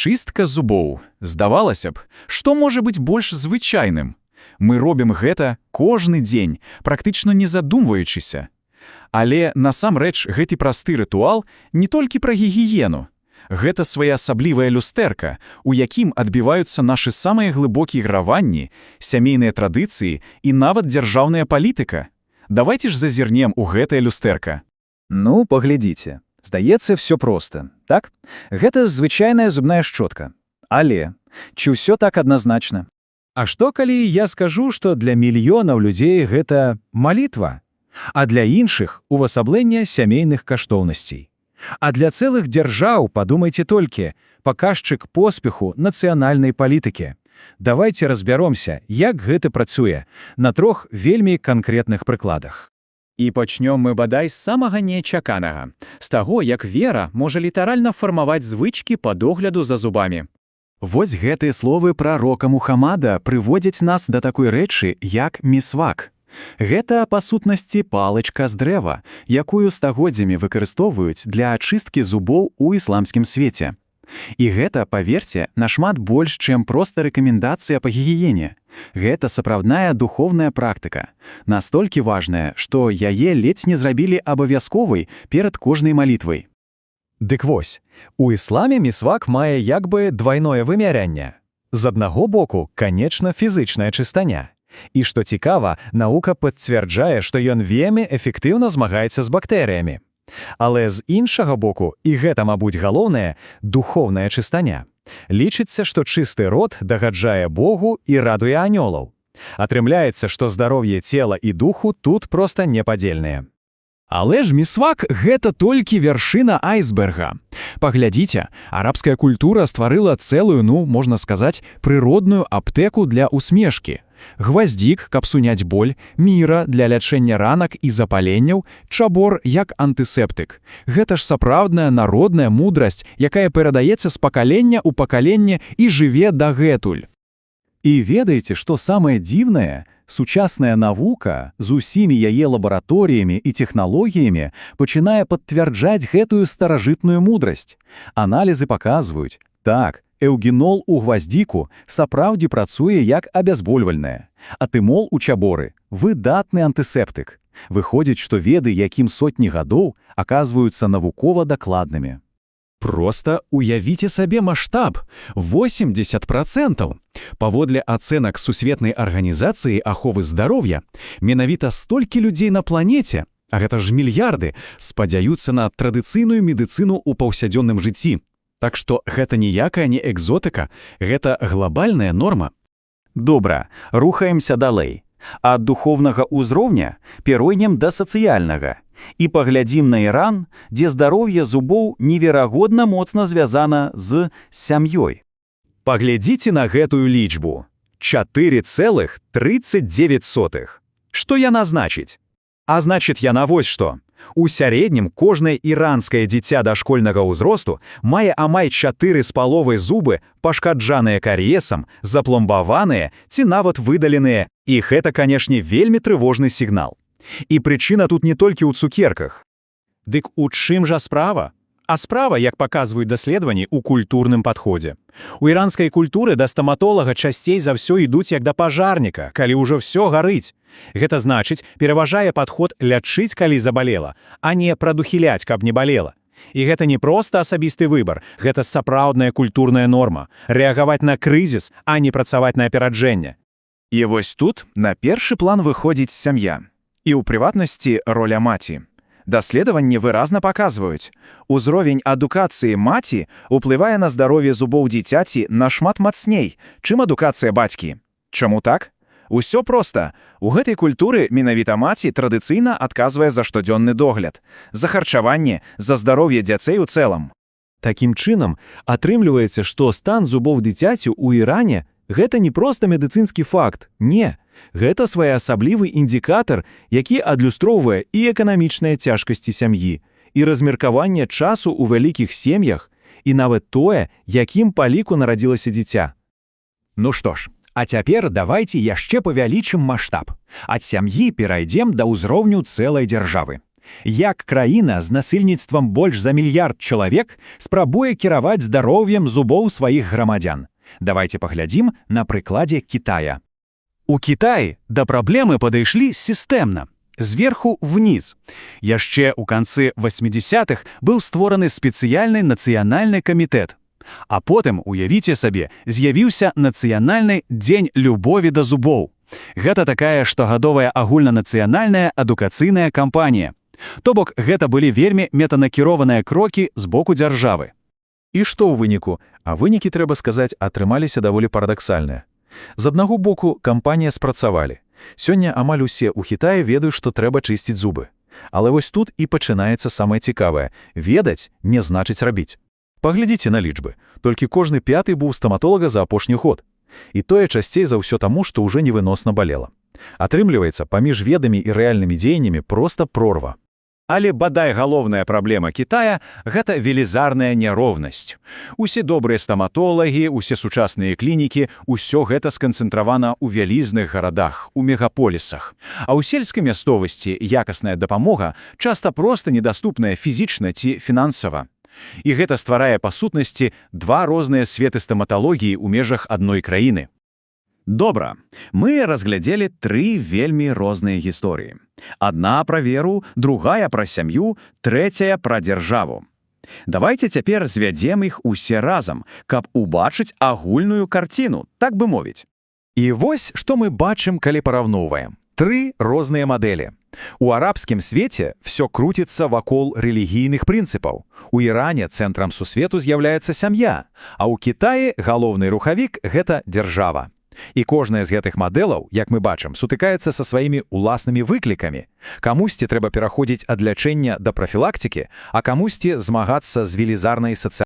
Чыстка зубоў. Здавалася б, што можа быць больш звычайным? Мы робім гэта кожны дзень, практычна не задумваючыся. Але насамрэч гэты просты рытуал не толькі пра гігіену. Гэта своеасаблівае люстэрка, у якім адбіваюцца нашы самыя глыбокія вераванні, сямейныя традыцыі і нават дзяржаўная палітыка. Давайте ж зазірнем у гэтае люстэрка. Ну, паглядзіце. Здаецца, всё проста. Так? Гэта звычайная зубная шчотка. Але ці ўсё так адназначна? А што, калі я скажу, што для мільёнаў людзей гэта малітва, а для іншых увасабленне сямейных каштоўнасцей? А для цэлых дзяржаў, падумайце толькі, паказчык поспеху нацыянальнай палітыкі. Давайте разбяромся, як гэта працуе, на трох вельмі канкрэтных прыкладах. І пачнём мы, бадай, з самага нечаканага. З таго, як вера можа літаральна фармаваць звычкі па догляду за зубамі. Вось гэтыя словы прарока Мухаммада прыводзяць нас да такой рэчы, як місвак. Гэта, па сутнасці, палачка з дрэва, якую стагоддзямі выкарыстоўваюць для ачысткі зубоў у ісламскім свеце. І гэта, паверце, нашмат больш, чым проста рэкамендацыя па гігіене. Гэта сапраўдная духовная практыка, настолькі важная, што яе ледзь не зрабілі абавязковай перад кожнай малітвай. Дык вось, у ісламе місвак мае як бы двайное вымярэнне. З аднаго боку, канечна, фізычная чыстаня. І што цікава, навука пацвярджае, што ён вельмі эфектыўна змагаецца з бактэрыямі. Але з іншага боку, і гэта, мабуць, галоўнае, духоўная чыстаня. Лічыцца, што чысты рот дагаджае Богу і радуе анёлаў. Атрымляецца, што здароўе цела і духу тут проста непадзельныя. Але ж місвак — гэта толькі вяршына айсберга. Паглядзіце, арабская культура стварыла цэлую, ну, можна сказаць, прыродную аптэку для усмешкі. Гвоздик, каб суняць боль, міра для лячэння ранак і запаленняў, чабор як антысептык. Гэта ж сапраўдная народная мудрасць, якая перадаецца з пакалення ў пакаленне і жыве дагэтуль. І ведаеце, што самае дзіўнае? Сучасная навука з усімі яе лабараторыямі і тэхналогіямі пачынае пацвярджаць гэтую старажытную мудрасць. Аналізы паказваюць: так, эўгенол у гваздзіку сапраўдзе працуе як абязбольвальнае, а тымол у чаборы — выдатны антысептык. Выходзіць, што веды, якім сотні гадоў, аказваюцца навукова дакладнымі. Проста уявіце сабе маштаб — 80%. Паводле ацэнак Сусветнай арганізацыі аховы здароўя, менавіта столькі людзей на планеце, а гэта ж мільярды, спадзяюцца на традыцыйную медыцыну ў паўсядзённым жыцці. Так што гэта ніякая не экзотыка, гэта глобальная норма. Добра, рухаемся далей. Ад духоўнага ўзроўня перайдзем да сацыяльнага і паглядзім на Іран, дзе здароўе зубоў неверагодна моцна звязана з сям'ёй. Паглядзіце на гэтую лічбу. 4,39. Што яна значыць? А значыць яна вось што. У сярэднім кожнае іранскае дзіця дашкольнага ўзросту мае амаль 4,5 зубы, пашкаджаныя карыесам, запломбаваныя ці нават выдаленыя. І гэта, канешне, вельмі трывожны сігнал. І прычына тут не толькі ў цукерках. Дык у чым жа справа? А справа, як паказваюць даследаванні, у культурным падходзе. У іранскай культуры да стаматолага часцей за ўсё ідуць як да пажарніка, калі ўжо ўсё гарыць. Гэта значыць, пераважае падход лячыць, калі забалела, а не прадухіляць, каб не балела. І гэта не проста асабісты выбар, гэта сапраўдная культурная норма — рэагаваць на крызіс, а не працаваць на апераджэнне. І вось тут на першы план выходзіць сям'я. І ў прыватнасці роля маці. Даследаванні выразна паказваюць: узровень адукацыі маці ўплывае на здароўе зубоў дзіцяці нашмат мацней, чым адукацыя бацькі. Чаму так? Усё проста. У гэтай культуры менавіта маці традыцыйна адказвае за штодзённы догляд, за харчаванне, за здароўе дзяцей у цэлым. Такім чынам, атрымліваецца, што стан зубоў дзіцяці ў Іране — гэта не проста медыцынскі факт. Не, гэта своеасаблівы індыкатар, які адлюстроўвае і эканамічныя цяжкасці сям'і, і размеркаванне часу ў вялікіх сем'ях, і нават тое, якім па ліку нарадзілася дзіця. Ну што ж, а цяпер давайте яшчэ павялічым маштаб. Ад сям'і перайдзем да ўзроўню цэлай дзяржавы. Як краіна з насельніцтвам больш за мільярд чалавек спрабуе кіраваць здароўем зубоў сваіх грамадзян? Давайте паглядзім на прыкладзе Китая. У Кітаі да праблемы падышлі сістэмна, зверху вниз. Яшчэ ў канцы 80-х быў створаны спецыяльны нацыянальны камітэт. А потым, уявіце сабе, з'явіўся Нацыянальны дзень любові да зубоў. Гэта такая штогадовая агульнанацыянальная адукацыйная кампанія. То бок гэта былі вельмі мэтанакіраваныя крокі з боку дзяржавы. І што ў выніку? А вынікі, трэба сказаць, атрымаліся даволі парадаксальныя. З аднаго боку, кампанія спрацавалі. Сёння амаль усе ў Кітаі ведаюць, што трэба чысціць зубы. Але вось тут і пачынаецца самае цікавае. Ведаць не значыць рабіць. Паглядзіце на лічбы. Толькі кожны пяты быў у стаматолага за апошні год. І тое часцей за ўсё таму, што ўжо невыносна балела. Атрымліваецца, паміж ведамі і рэальнымі дзеяннямі проста прорва. Але бадай галоўная праблема Китая гэта велізарная няроўнасць. Усе добрыя стаматолагі, усе сучасныя клінікі, усё гэта сканцэнтравана ў вялізных гарадах, у мегаполісах. А ў сельскай мясцовасці якасная дапамога часта проста недаступная фізічна ці фінансава. І гэта стварае па сутнасці два розныя светы стаматалогіі ў межах адной краіны. Добра, мы разглядзелі тры вельмі розныя гісторыі. Адна пра веру, другая пра сям'ю, трэцяя пра дзяржаву. Давайте цяпер звядзем іх усе разам, каб убачыць агульную карціну, так бы мовіць. І вось што мы бачым, калі параўноўваем. Тры розныя мадэлі. У арабскім свеце ўсё круціцца вакол рэлігійных прынцыпаў. У Іране цэнтрам сусвету з'яўляецца сям'я, а ў Кітаі галоўны рухавік гэта дзяржава. І кожная з гэтых мадэлаў, як мы бачым, сутыкаецца са сваімі уласнымі выклікамі. Камусьці трэба пераходзіць ад лячэння да прафілактыкі, а камусьці змагацца з велізарнай сацыяльнай